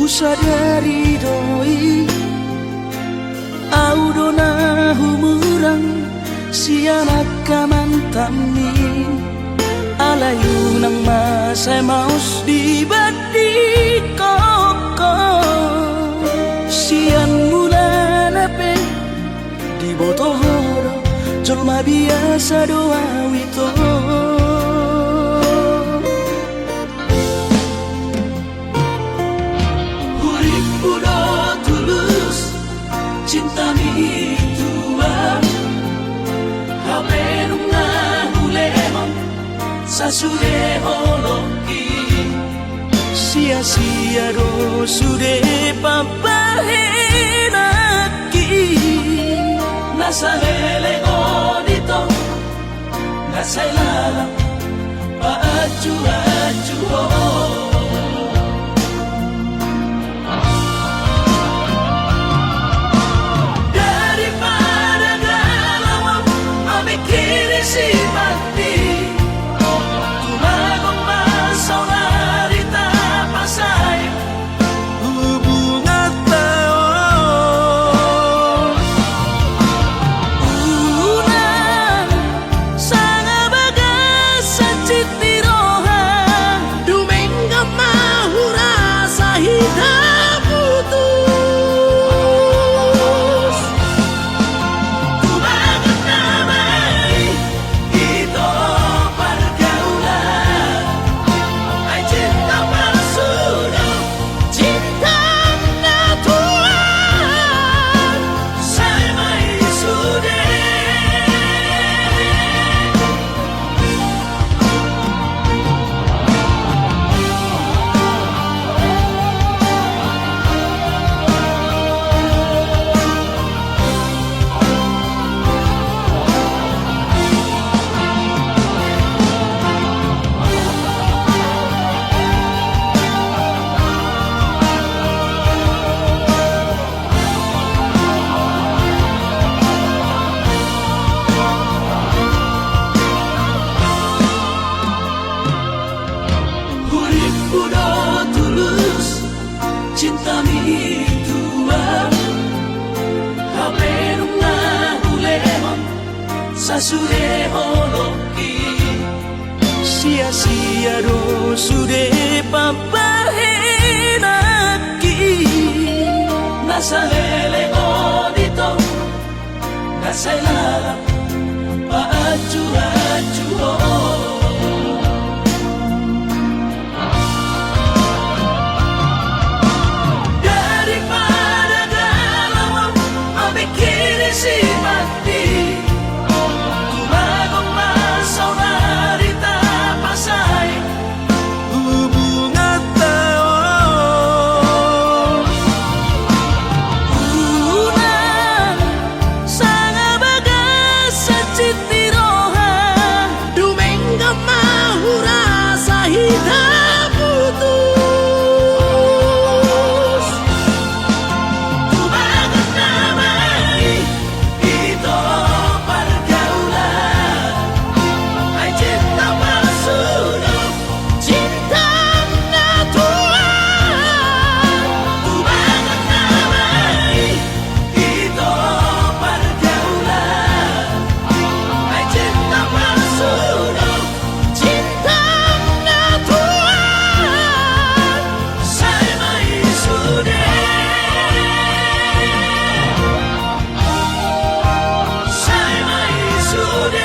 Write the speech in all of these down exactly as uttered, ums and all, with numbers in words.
Sadari do i, ahu do na humurang sian angka mantanmi. Alai unang ma sai maos dibahen di kongkong. Sian mulana pe diboto ho do, jolma biasa do ahu ito. Huripmu do tulus, cintami tu ahu. Hape nunga hulehon sasude holongki. Sia-sia do sude pambahenanki. Na saleleng on ito, na sai lalap paanju-anju ho. Daripada galau ahu mamingkiri si Mati, tumanggung ma saonari tapasae hubunganta on. Unang sanga bagas hansit ni roha, dumenggan ma hurasa hita putus. Tumanggung damai ito pargaulan, ai cinta palsu do, cinta na tuat, sai ma i sude. Huripmu do tulus, cintami tu ahu. Hape nunga hulehon sasude holongki. Sia-sia do sude pambahenanki. Na saleleng on ito, na sai lalap paanju-anju ho. Daripada galau ahu mamingkiri si Mati, tumanggung ma saonari tapasae hubunganta on. Unang sanga bagas hansit ni roha, dumenggan ma hurasa hita putus. Tumanggung damai ito pargaulan, ai cinta palsu do, cinta na tuat. Tumanggung damai ito pargaulan, ai cinta palsu do, cinta na tuat, sai ma i sude. Sai ma i sude.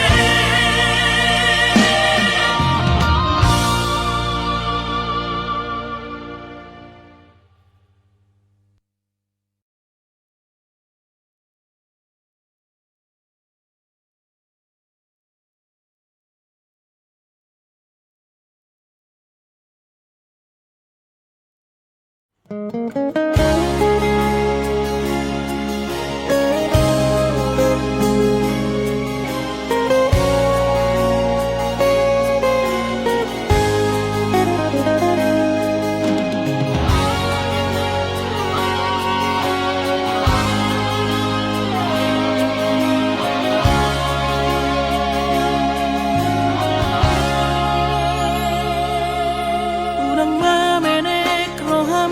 Unang ma menek roham,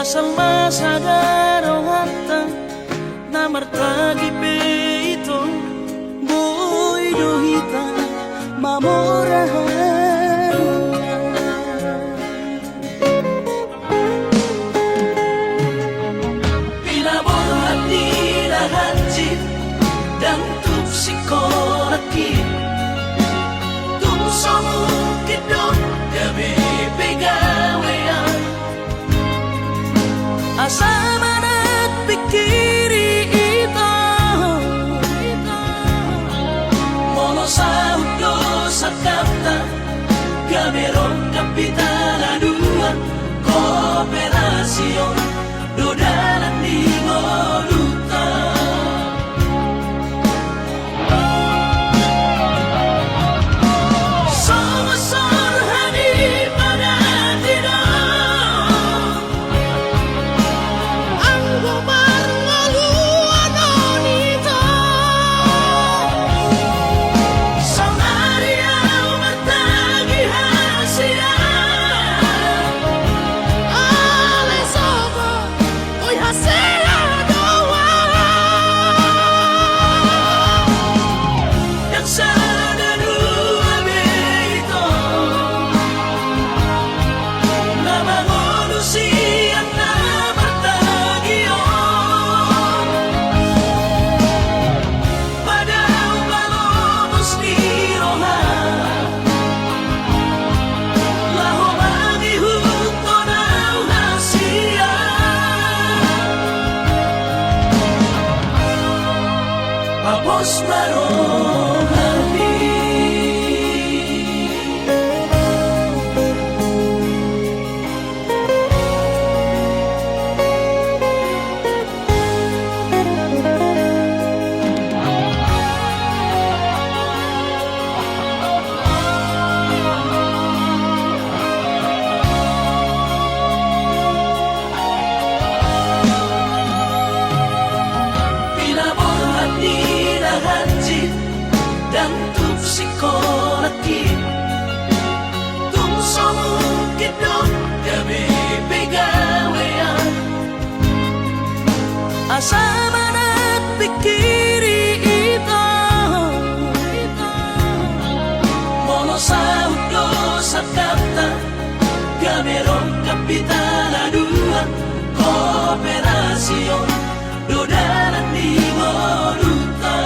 Salma sada rohanta na martagi pe ito, boi do hita mamora haduan. Pinaborhat ni na hansit ndang tuk singkola i, tung so mungkin do gabe pe gabean. Asa manat pingkiri ito, molo saut do sangkapta, gabe rongkap hita na dua, kooperasion do dalan ni ngolunta. Songon sorhan i padan i do, anggo marngoluan on ito. Saonari ahu martagi hasian, ale sogot, boi hasea do ahu. Ndang sada dua be ito na mangolu sian na martagi on. Padao palomus ni roha, laho mangihuthon ahu hasian. Papos ma rohami. Pinaborhat ni na hansit ndang tuk singkola i, tung so mungkin do gabe pe gabean. Asa manat pingkiri ito, molo saut do sangkapta, gabe rongkap hita na dua, kooperasion do dalan ni ngolunta.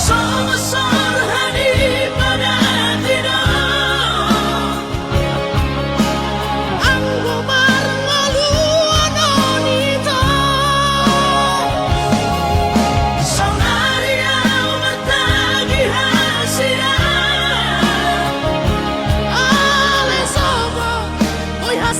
Songon sorhan i padan i do, anggo marngoluan on ito. Saonari ahu martagi hasian, ale sogot, boi hasea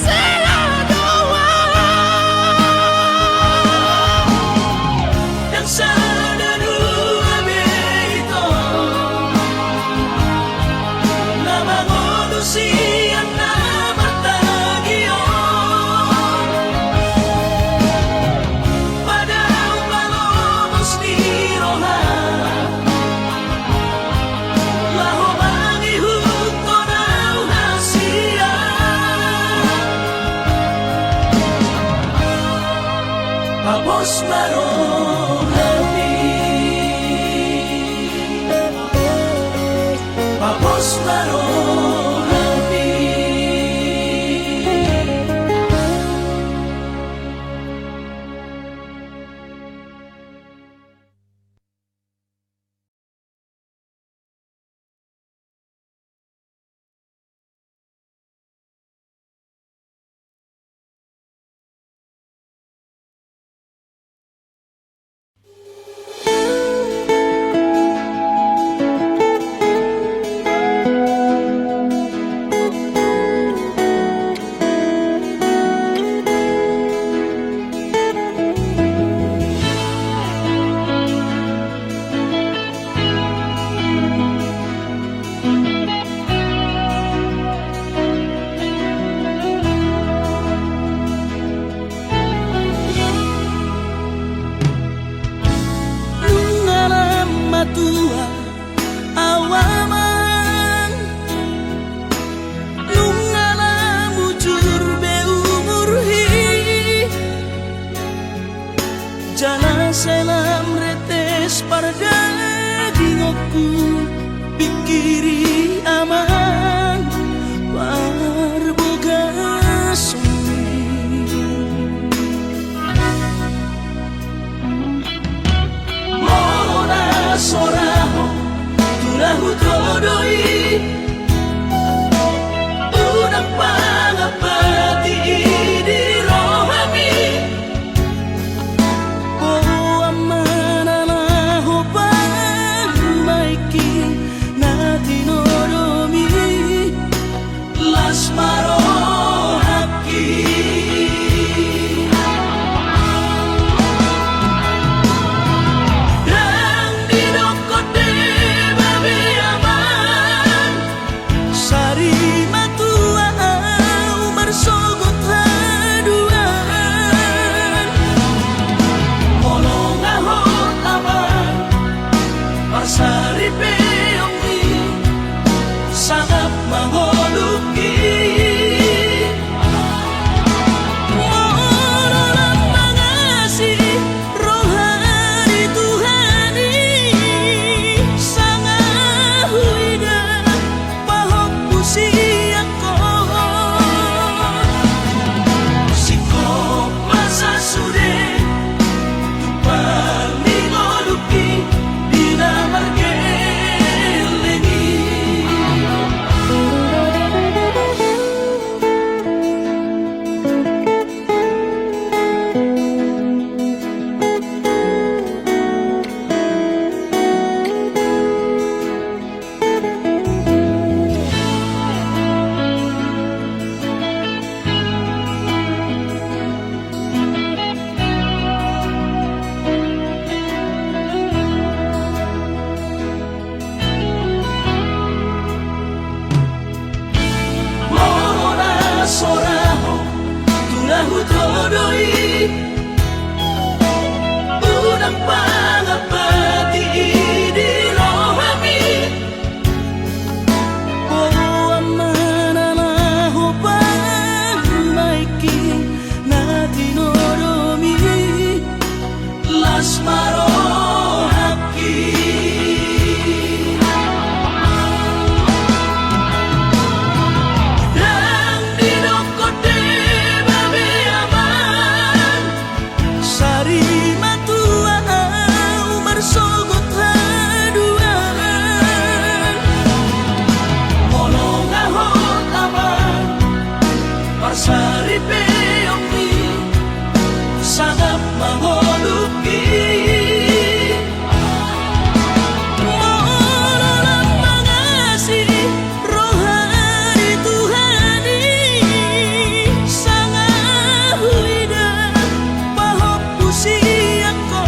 Peongmi sangap mangolupi. Molo lam mangasi roha ni Tuhan i, sanga huida pahompu sian ho. Singkop masa sude tu parmingolupi di na margelleng i. Molo na so ra ho tu na hutodoi, unang pangapati i di rohami. Boan ma na laho pambahenki na tinodomi, las ma rohangki. Ndang didok ho deba be, Amang, sari matua ahu marsogot haduan. Molo nga hot, Amang, marsari peongmi sangap mangolupi. Molo lam mangasi roha ni Tuhan i, sanga huida pahompu sian ho.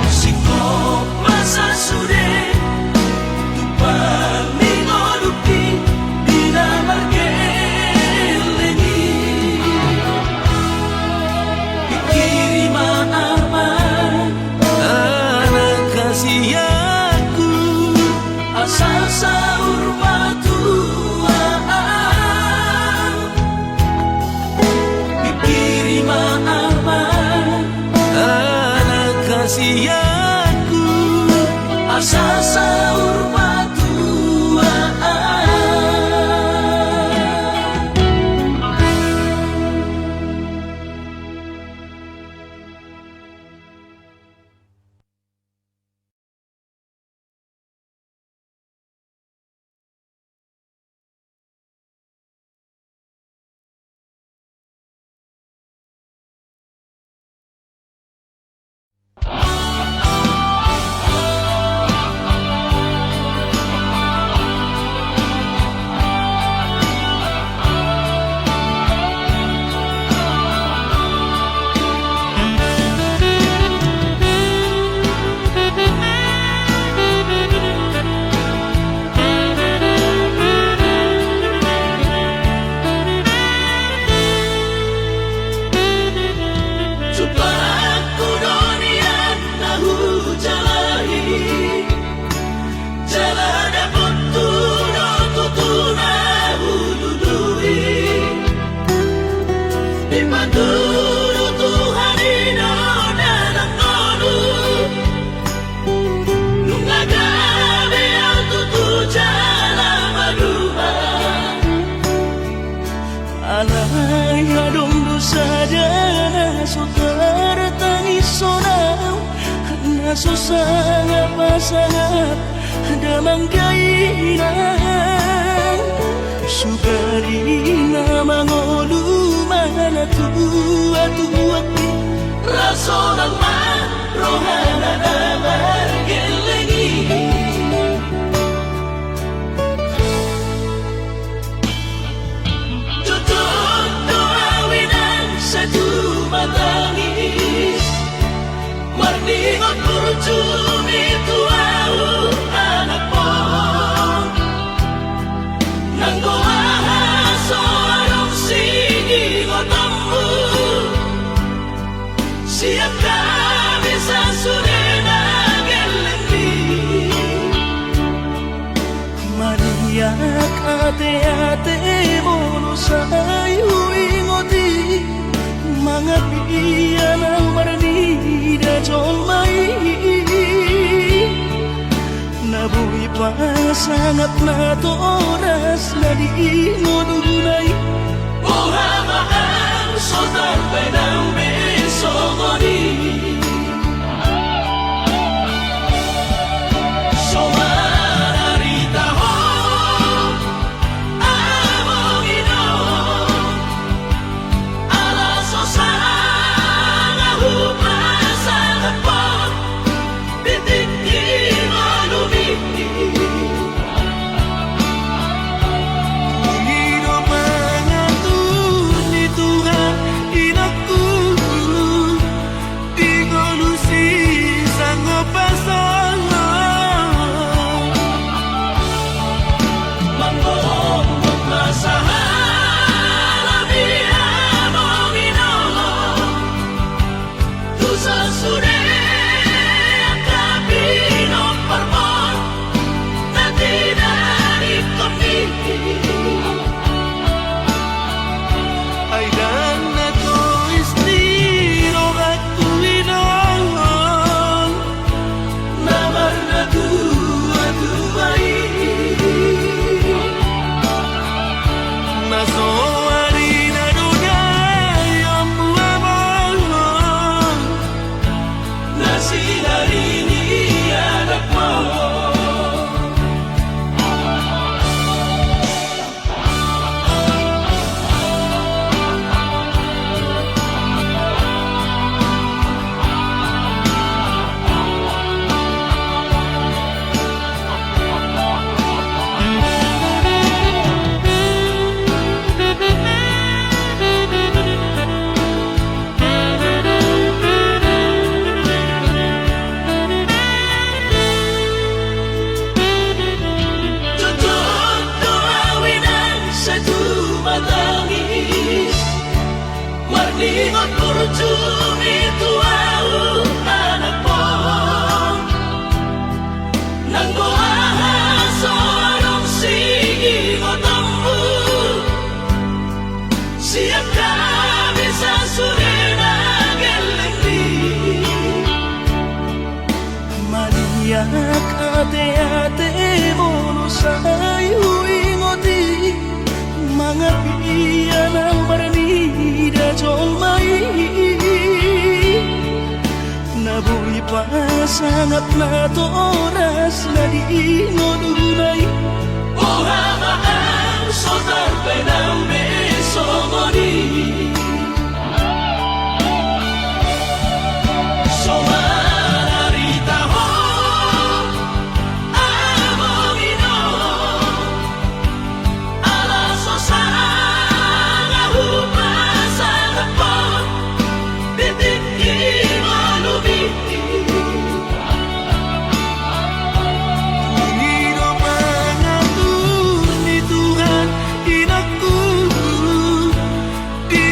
Singkop masa sude tu parmingolupi di na margelleng i. Pingkiri ma, Amang, anak hasianku, asa saur matua ahu. Pingkiri ma, Amang, anak hasianku, asa saur matua ahu. Jumpangku do nian na hujalahi, jala dapotku do tutu na hulului. Dipatudu Tuhan i do dalan ngolu, nunga gabe au tutu jala maduma. Alai adong do sada na so tartangishon au, na so sangap pasangap damang dainang. Sugari na mangolu ma na tuatua i, las sonang ma rohana na margelleng i. Tutu do au inang sai tumatangis, marningot burju i tu au anakmu. Nanggo aha so adong siningotonmu? Sian hami sasudena Sangap natoras na di ngoluna i. Boha ma, ahu so tarbaen be songon i. So mararitahon amang inong, ala so sanga hupasangaphon di tingki ngolumi. Dung i do pangatur ni Tuhan inongku, di ngolu sisangop pasongon. Manggombot ma sahala di amang inong, tu sasude angka pinomparmon na tinadingkon i. Ai ndang na tois ni rohangku inong na marnatuatua i. Na so arina do daionmu amang, na sinari ni anakmu. Jotjot do ahu inang sai tumatangis, marningot burju ni tu ahu anakmu. Nang boha so adong sigingotonmu, sian hami sasude na gelleng i. Maliak ateate molo sai huingot i, mangapia na marnida jolma i. Na boi pasangap natoras na di ngoluna i. Boha ma, ahu so tarbaen be songon i. So mararitahon amang inong, ala so sanga hupasangaphon di tingki ngolumi. Dung i do pangatur ni Tuhan inongku, di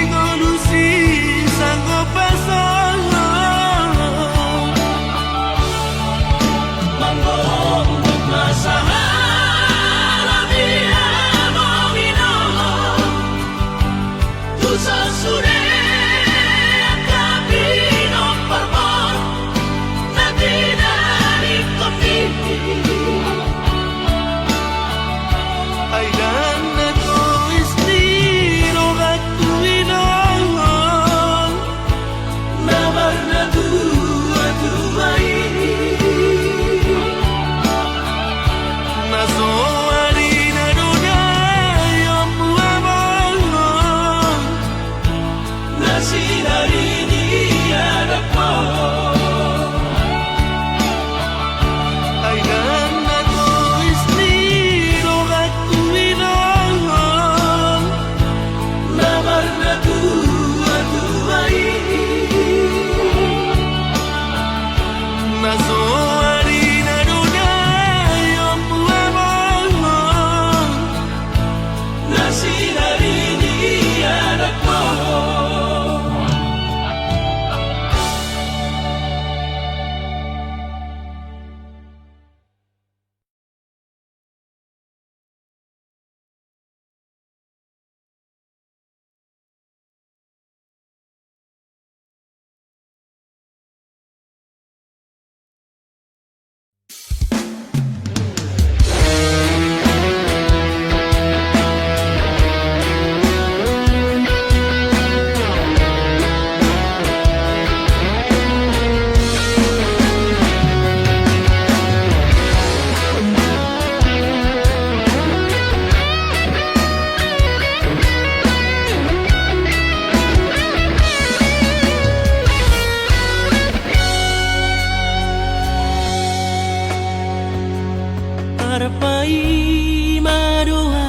Hupaima do ho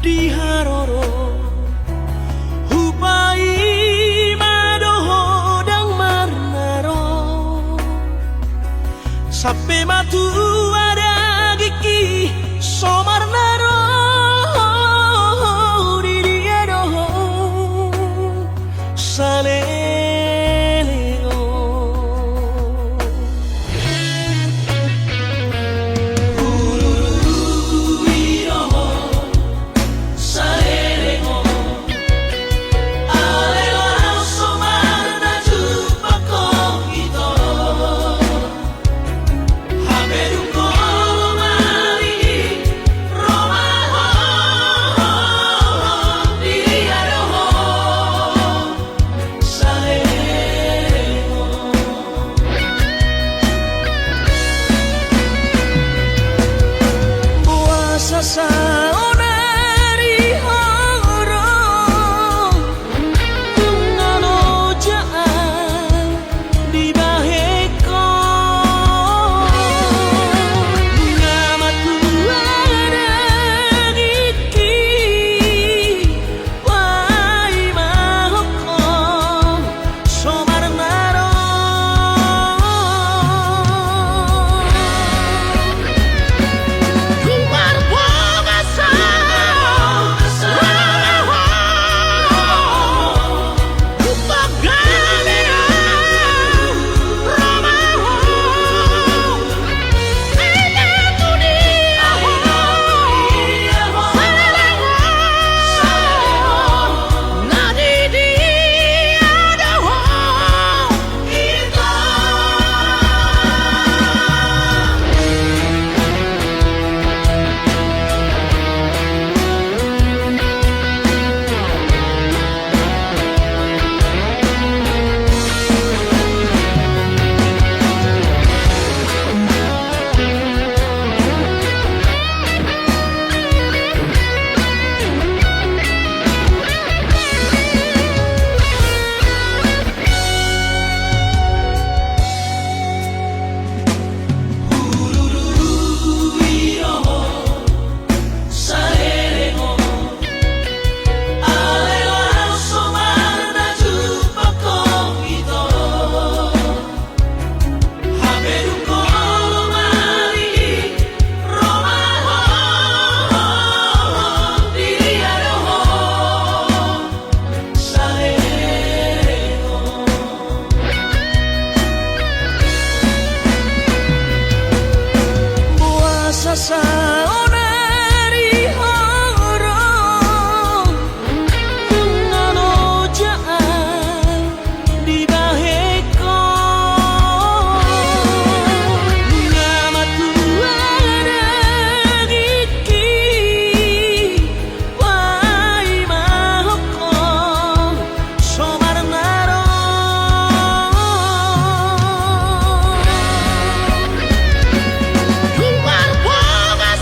di haroro, hupaima do ho ndang marnaro. Sampe matua dagingki so marnaro, di dia do ho saleleng on. Hururui do ho saleleng on. Alai laos so marna jumpang ho ito. Hape dung ho maligin ro ma ho di dia do ho saleleng on. Boasa saonari ho ro nunga loja au dibahen ho. Nunga matua dagingki, hupaima ho so marnaro. Tung marbongas au ro ma ho, tung gabe au ro ma ho. Ai na tu dia ho saleleng on, na di dia do ho ito. Boasa saonari ho ro nunga loja au dibahen ho. Nunga matua dagingki, hupaima ho so marnaro. Tung marbonga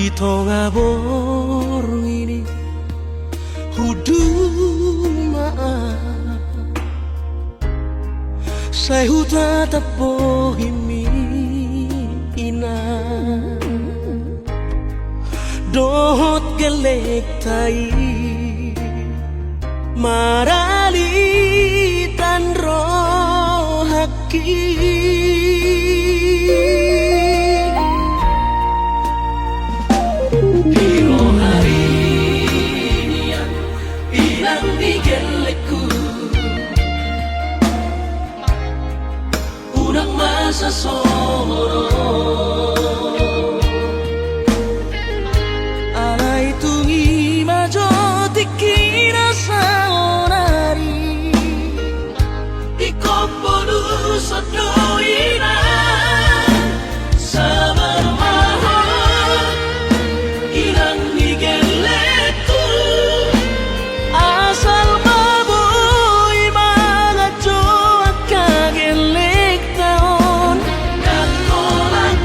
Di tonga borngin i huduma, sai hutatap bohimi, inang, dohot gellengta i. Maralitan rohangki. Di roha ni inang, inang ni gellengku, unang masa songon on. Alai tung i ma jo tingkina saonari, ingkon ponuson do, inang, sabar ma ho, inang ni gellengku. Asal ma boi manganjo angka gellengta on. Ndang holan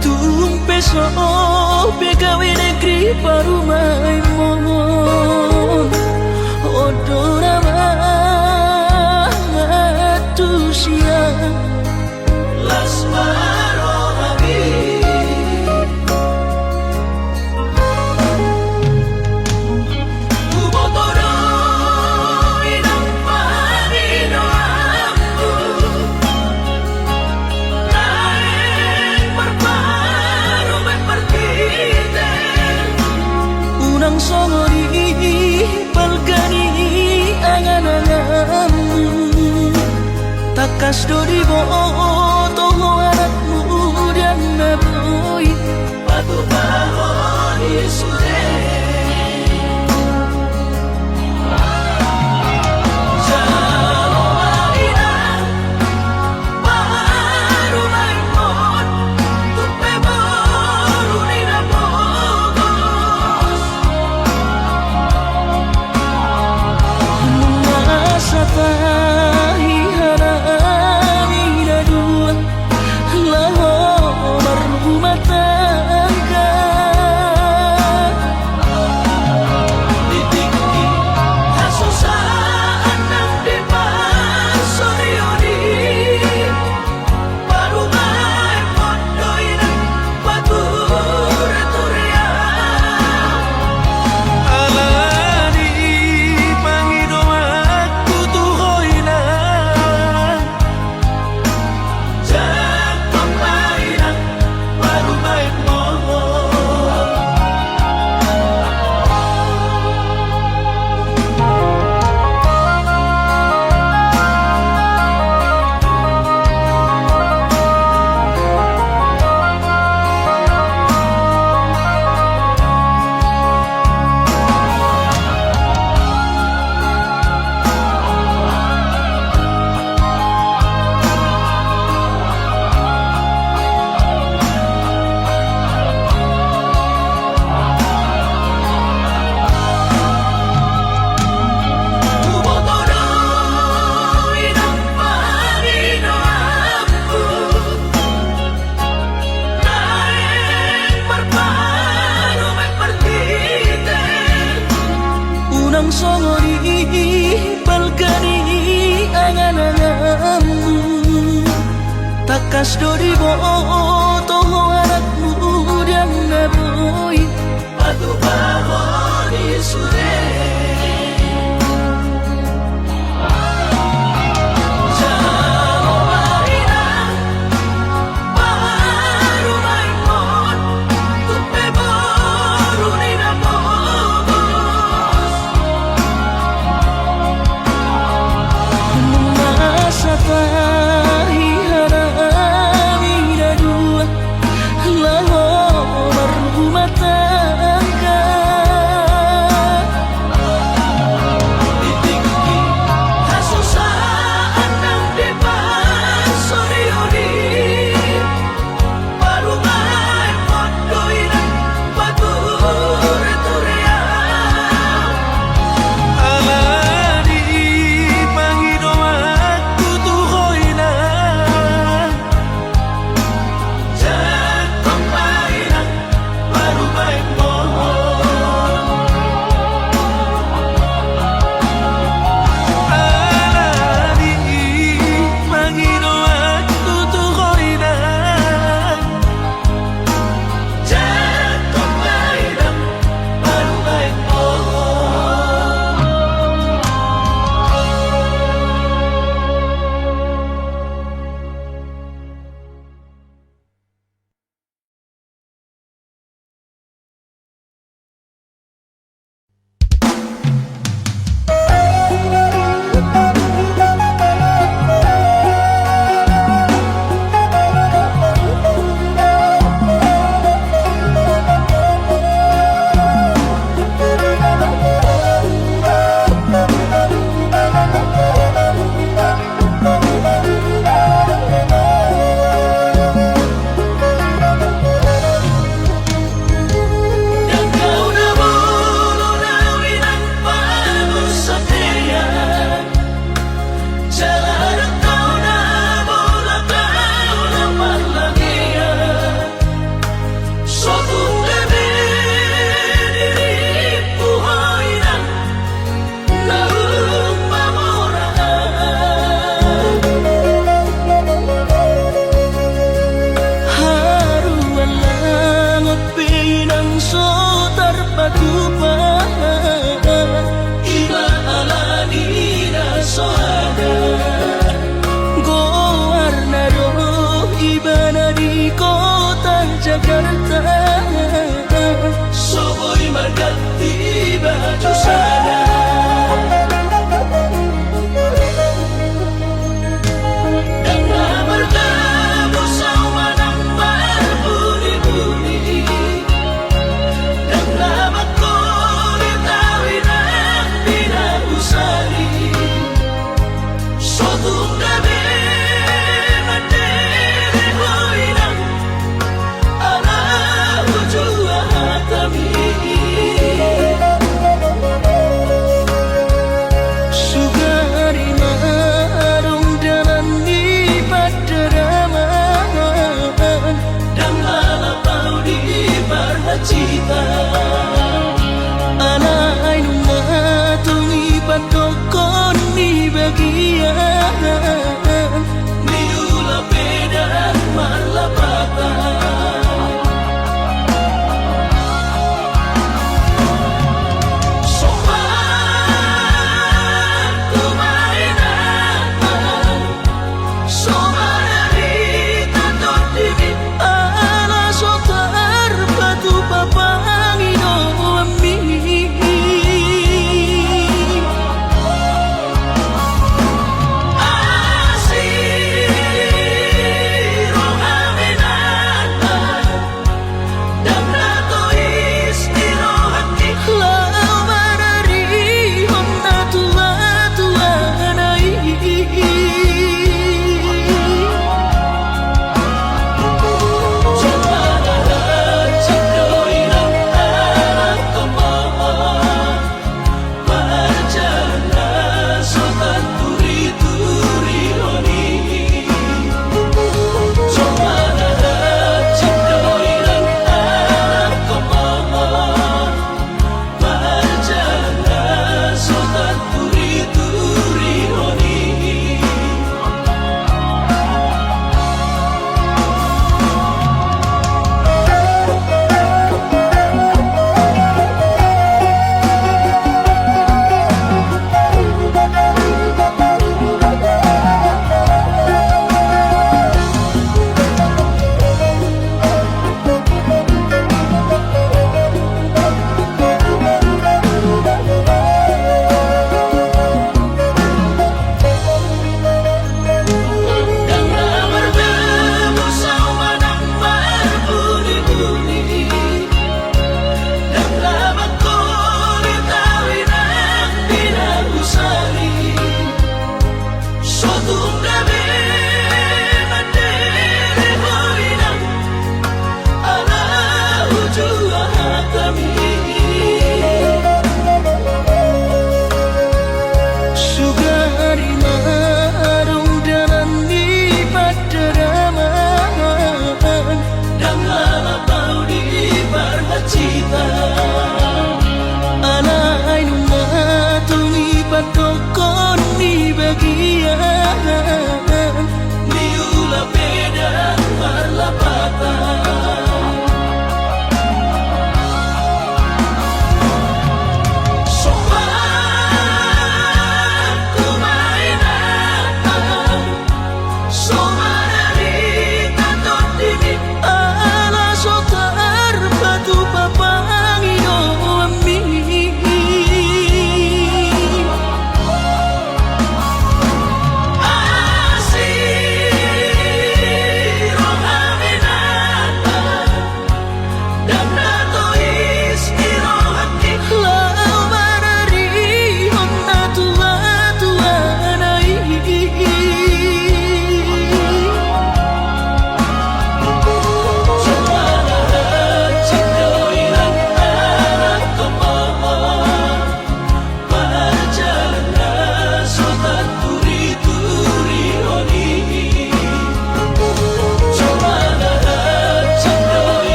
Tung pe so pe gabe negeri parumaenmon, on do na mantusia. Las ma rohami. Huboto do inang pangidoanmu, naeng marparumaen martite. Unang songon i balga ni angan-anganmu. Tangkas do diboto ho anakmu, ndang na boi patupahon i sude. Jalo ma inang parumaenmon, tung pe boru ni na pogos. Nunga satahi hanami na dua laho marrumah tangga. Di tingki hasusaan nang diparsorion i, parumaenmon do inang pature-turean. Alani i pangidoanku tu ho inang. Jangkon ma inang parumaenmon. Huboto do inang pangidoanmu, naeng marparumaen martite. Unang songon i balga ni angan-anganmu. Tangkas do diboto ho anakmu, ndang na boi patupahon i sude. Jalo ma inang parumaenmon, tung pe boru ni na pogos. Nunga satahi hanami na dua So boi marganti baju sada. Ndang na mardabu sauma nang marbuni-buni. Ndang na mangkulit au inang di na husali. So tung gabe mandele ho inang. Ala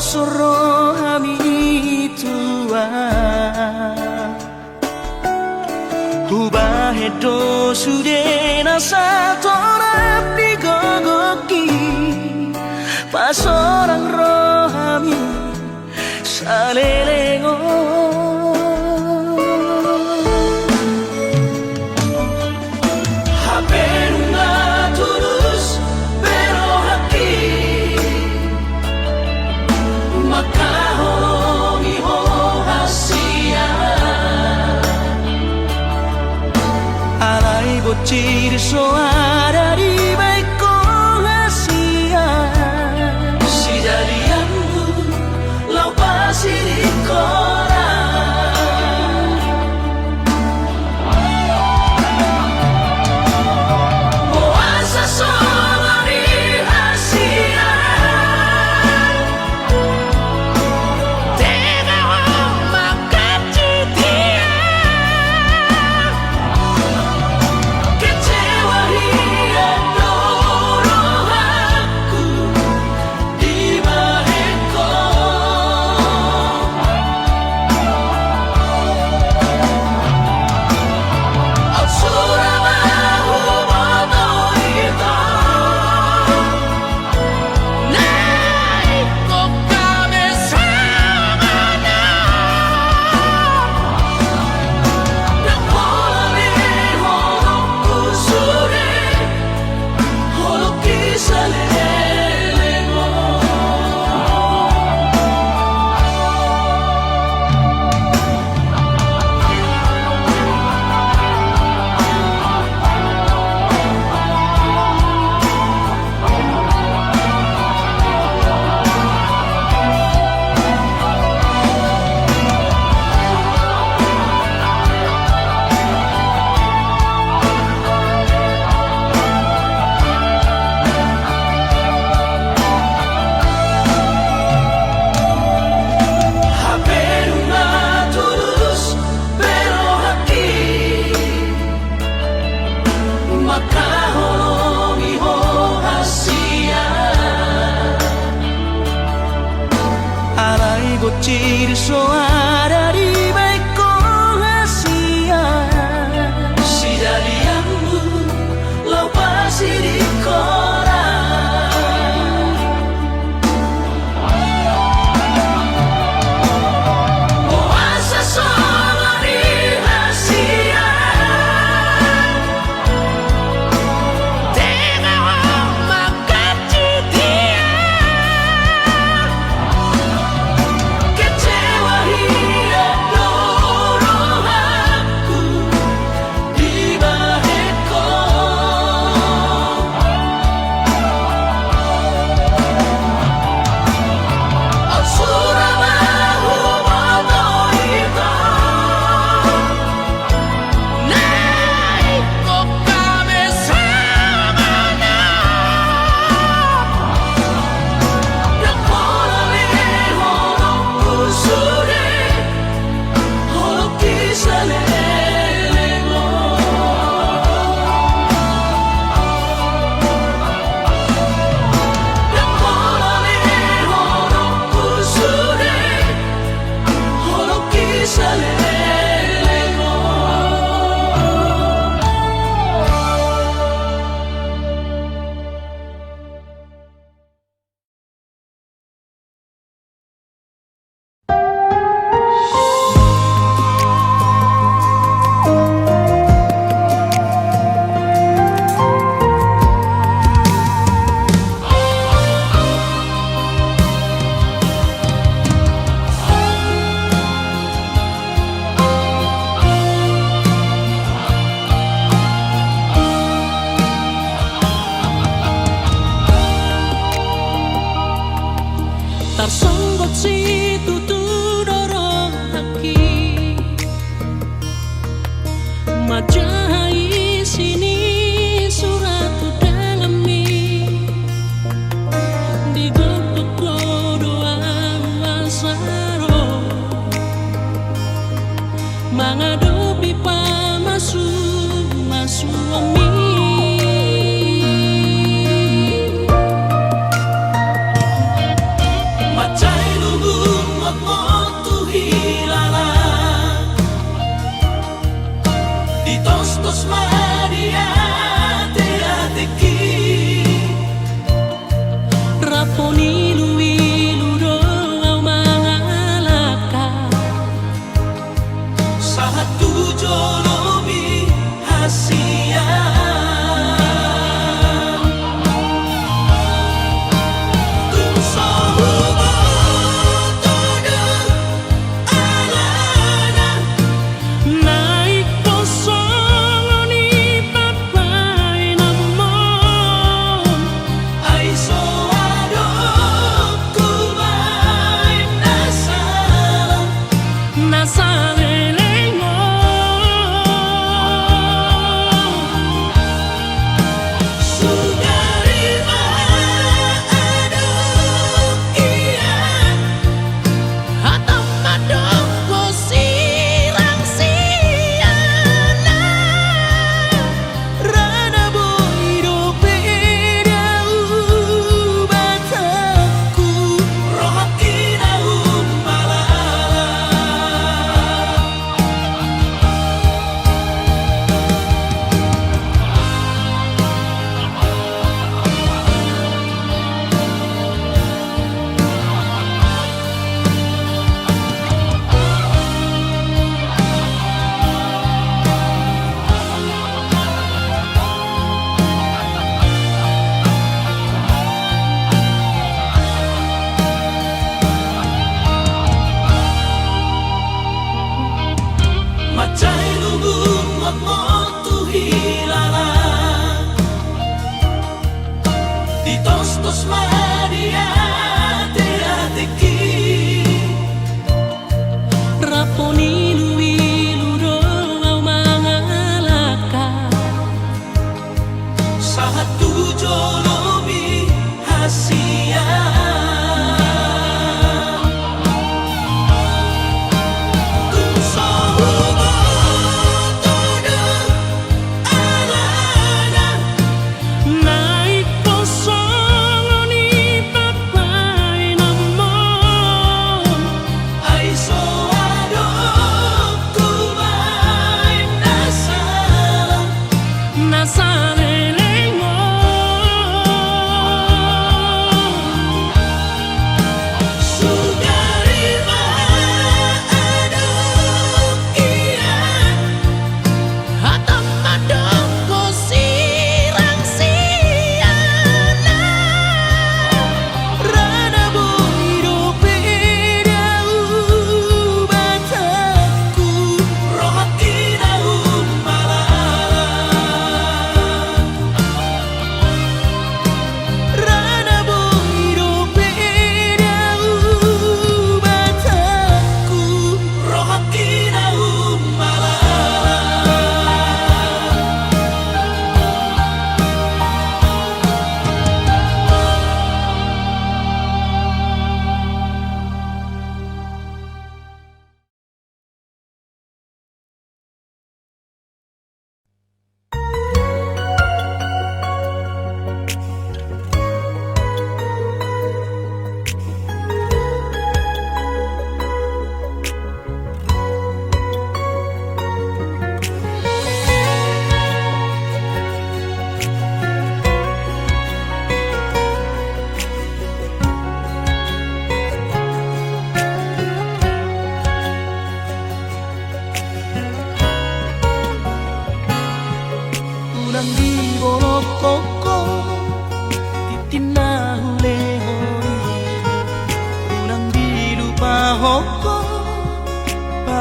Songon rohami Tuhan. Hubahen do sude na satorang di gogongki, pasorang rohami saleleng on. Hape nunga tulus be rohangki mangkaholongi ho hasian. Alai bonci do so ada dibahen ho hasian. Sijadianmu laho pasirihon. Boasa songon i hasian, tega ho mangkaji dia. Kecewa hian do rohangku dibahen ho. Sura ma huboto hita. Nai kongka be sangana. Ndang pola be holongku sude. Hape nunga tulus be rohangki mangkaholongi ho hasian. Alai bonci do so ada dibahen ho hasian. Sijadianmu laho pasirihon. Boasa songon i hasian, tega ho mangkaji dia. Kecewa hian do rohangku dibahen ho. Sura ma huboto hita. Nai kongka be sangana. Ndang pola be holongku sude. Tarsonggot situtu do rohangki manjaha isi ni surat undanganmi. Di gogongku do ahu asa ro mangadopi pamasumasuonmi. Manjaha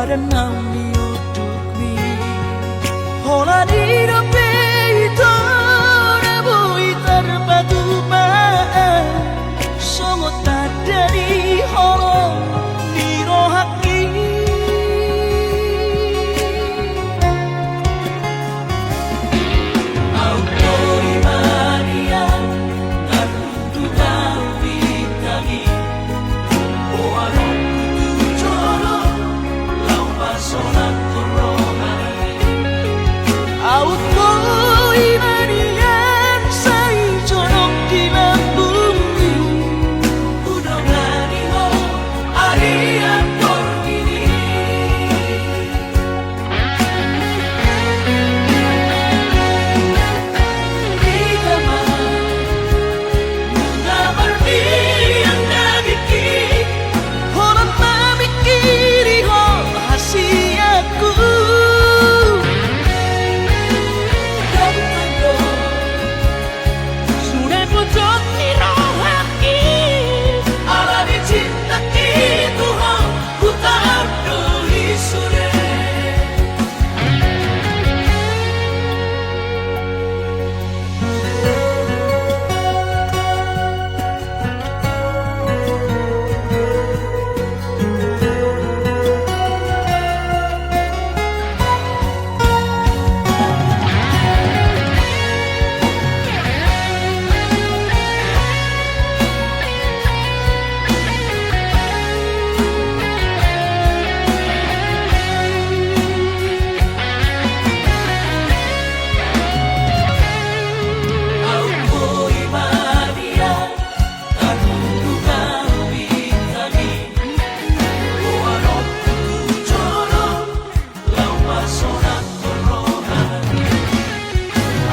Padan naung di undukmi. Holan i dope ito na boi tarpatupa, songon tanda ni holong ni rohangki. Aut boi ma nian, na nunga hupinta i. Aut boi ma nian sai jonok di lambungmi. Hudongani ho arian portibi i. Hita ma nunga marmian na bingkik, holan mamingkiri ho hasianku. Sude pojok ni rohangki. Ala ni cintangki tu ho, hutaon do i sude.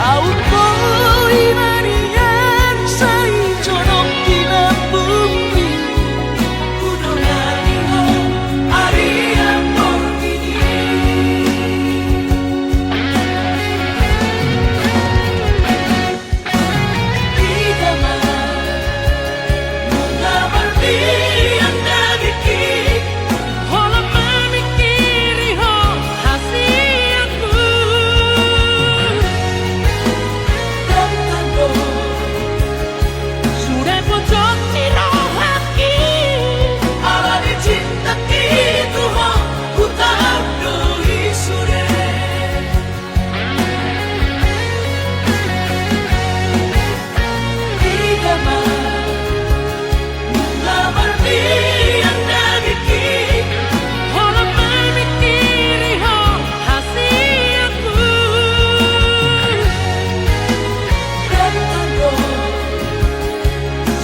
Aut boi ma nian sai jonok di lambungmi. Hudongani ho arian portibi i. Hita ma nunga marmian na bingkik, holan mamingkiri ho hasianku. Datang do sude pojok ni rohangki. Ala ni cintangki tu ho, hutaon do i sude. Hita ma nunga marmian na bingkik, holan mamingkiri ho hasianku. Datang do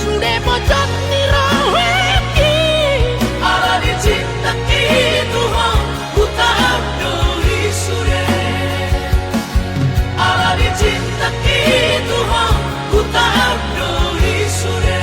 sude pojok ni rohangki. Ala ni cintangki tu ho, hutaon do i sude. Ala ni cintangki tu ho, hutaon do i sude.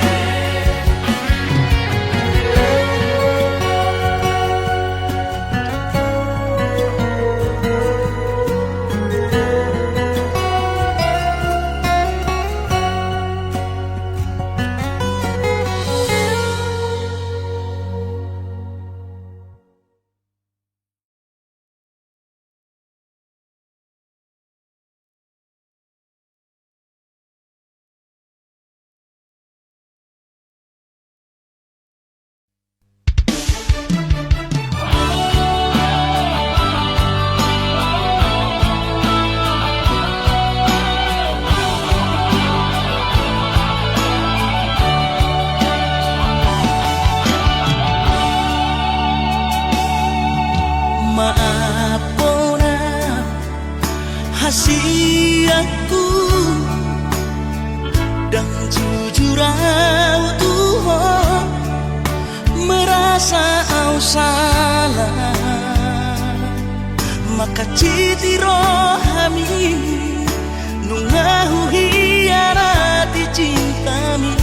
Maaf bona hasianku, ndang jujur au tu ho, merasa au salah mangkansiti rohami, nunga huhianati cintami.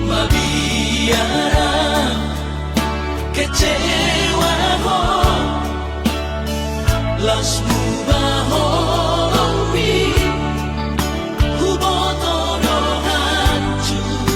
Mabiar au kecewa ho, laos muba holongmi, huboto do hancur.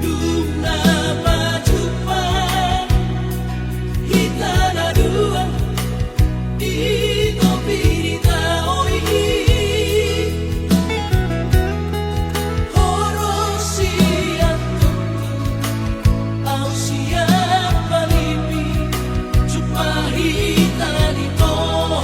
Dung na pajumpang hita na dua di topi ni taon i, ho ro sian tondi, au sian panipi, jumpa hita di toho.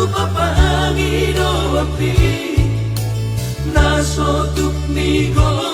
Papahangi do api na so tuk ni go